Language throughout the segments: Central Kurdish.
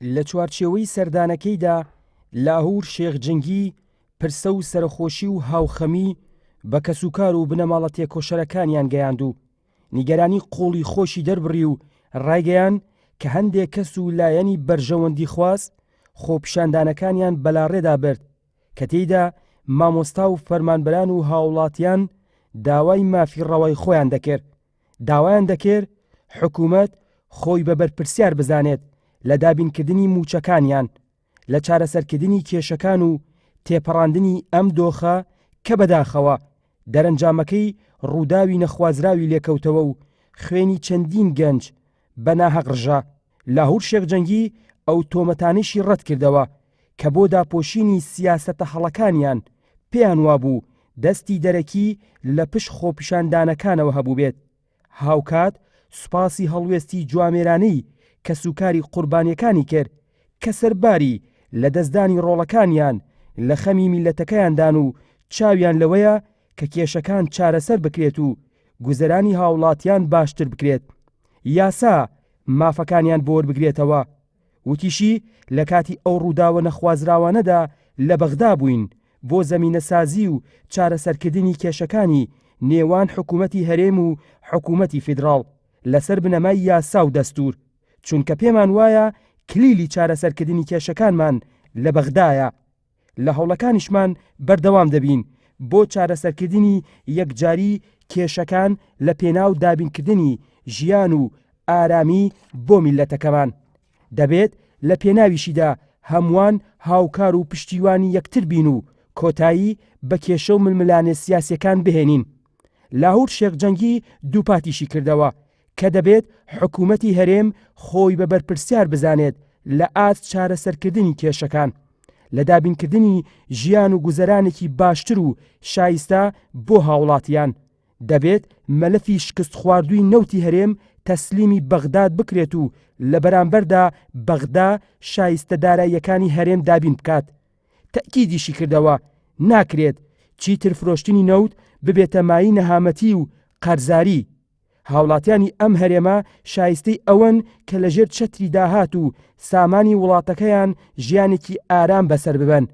لە چوارچێوەی سەردانەکەیدا لاهور شێخ جەنگی پرسە و سەرەخۆشی و هاوخەمی بە کەسوکار و بنەماڵە تێکۆشەرەکانیان گەیاند و نیگەرانی قوڵی خۆشی دەربڕی و ڕایگەیاند کە هەندێک کەس و لایەنی بەرژەوەندیخواز خۆپیشاندانەکانیان بەلاڕێدا برد کە تێیدا مامۆستا و فەرمانبەران و هاوڵاتیان داوای مافی ڕەوای خۆیان دەکرد داوایان دەکرد حکومەت خۆی بە بەرپرسیار بزانێت لە دابینکردنی مووچەکانیان، لە چارەسەرکردنی کێشەکان و تێپەڕاندنی ئەم دۆخە کە بەداخەوە دەرەنجامەکەی ڕووداوی نەخوازراوی لێکەوتەوە و خوێنی چەندین گەنج بە ناهەق ڕژا. لاهور شێخ جەنگی ئەو تۆمەتانەیشی ڕەتکردەوە کە بۆ داپۆشینی سیاسەتە هەڵەکانیان پێیان وابوو دەستی دەرەکی لە پشت خۆپیشاندانەکانەوە هەبووبێت، هاوکات سوپاسی هەڵوێستی جوامێرانەی کەسوکاری قوربانیەکانی کرد کە سەرباری لەدەستدانی ڕۆڵەکانیان لە خەمی میللەتەکەیاندان و چاویان لەوەیە کە کێشەکان چارەسەر بکرێت و گوزەرانی هاوڵاتیان باشتر بکرێت یاسا مافەکانیان بۆ وەربگرێتەوە. وتیشی، لە کاتی ئەو ڕووداوە نەخوازراوانەدا لە بەغدا بووین بۆ زەمینەسازی و چارەسەرکردنی کێشەکانی نێوان حکومەتی هەرێم و حکومەتی فیدراڵ لەسەر بنەمای یاسا و دەستوور، چونکە پێمان وایە کلیلی چارەسەرکردنی کێشەکانمان لە بەغدایە. لە هەوڵەکانیشمان بەردەوام دەبین بۆ چارەسەرکردنی یەکجاری کێشەکان لە پێناو دابینکردنی ژیان و ئارامی بۆ میللەتەکەمان. دەبێت لە پێناویشیدا هەمووان هاوکار و پشتیوانی یەکتر بین و کۆتایی بە کێشە و ململانێ سیاسیەکان بهێنین. لاهور شێخ جەنگی دووپاتیشی کردەوە کە دەبێت حکومەتی هەرێم خۆی بە بەرپرسیار بزانێت لە ئاست چارەسەرکردنی کێشەکان، لە دابینکردنی ژیان و گوزەرانێکی باشتر و شایستە بۆ هاوڵاتیان، دەبێت مەلەفی شکستخواردووی نەوتی هەرێم تەسلیمی بەغداد بکرێت و لە بەرامبەردا بەغدا شایستە داراییەکانی هەرێم دابین بکات. تەئکیدیشی کردەوە، ناکرێت چیتر فرۆشتنی نەوت ببێتە مایەی نەهامەتی و قەرزاری، هاوڵاتیانی ئەم هەرێمە شایستەی ئەوەن کە لەژێر چەتری داهات و سامانی وڵاتەکەیان ژیانێکی ئارام بەسەر ببەن،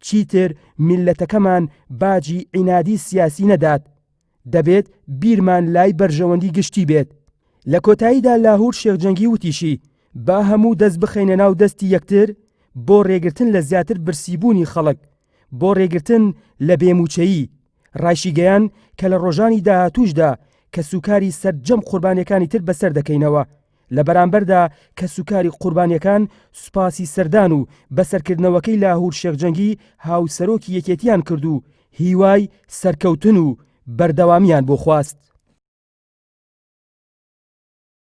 چیتر میللەتەکەمان باجی عینادی سیاسی نەدات، دەبێت بیرمان لای بەرژەوەندی گشتی بێت. لە کۆتاییدا لاهور شێخ جەنگی وتیشی، با هەموو دەست بخەینە ناو دەستی یەکتر بۆ رێگرتن لە زیاتر برسیبوونی خەڵک، بۆ رێگرتن لە بێ مووچەیی، رایشیگەیاند کە لە رۆژانی داهاتووشدا کەسوکاری سەرجەم قوربانیەکانی تر بەسەر دەکەینەوە، لە بەرامبەردا کەسوکاری قوربانیەکان سوپاسی سەردان و بەسەرکردنەوەکەی لاهور شێخ جەنگی هاوسەرۆکی یەکێتیان کرد و هیوای سەرکەوتن و بەردەوامیان بۆ خواست.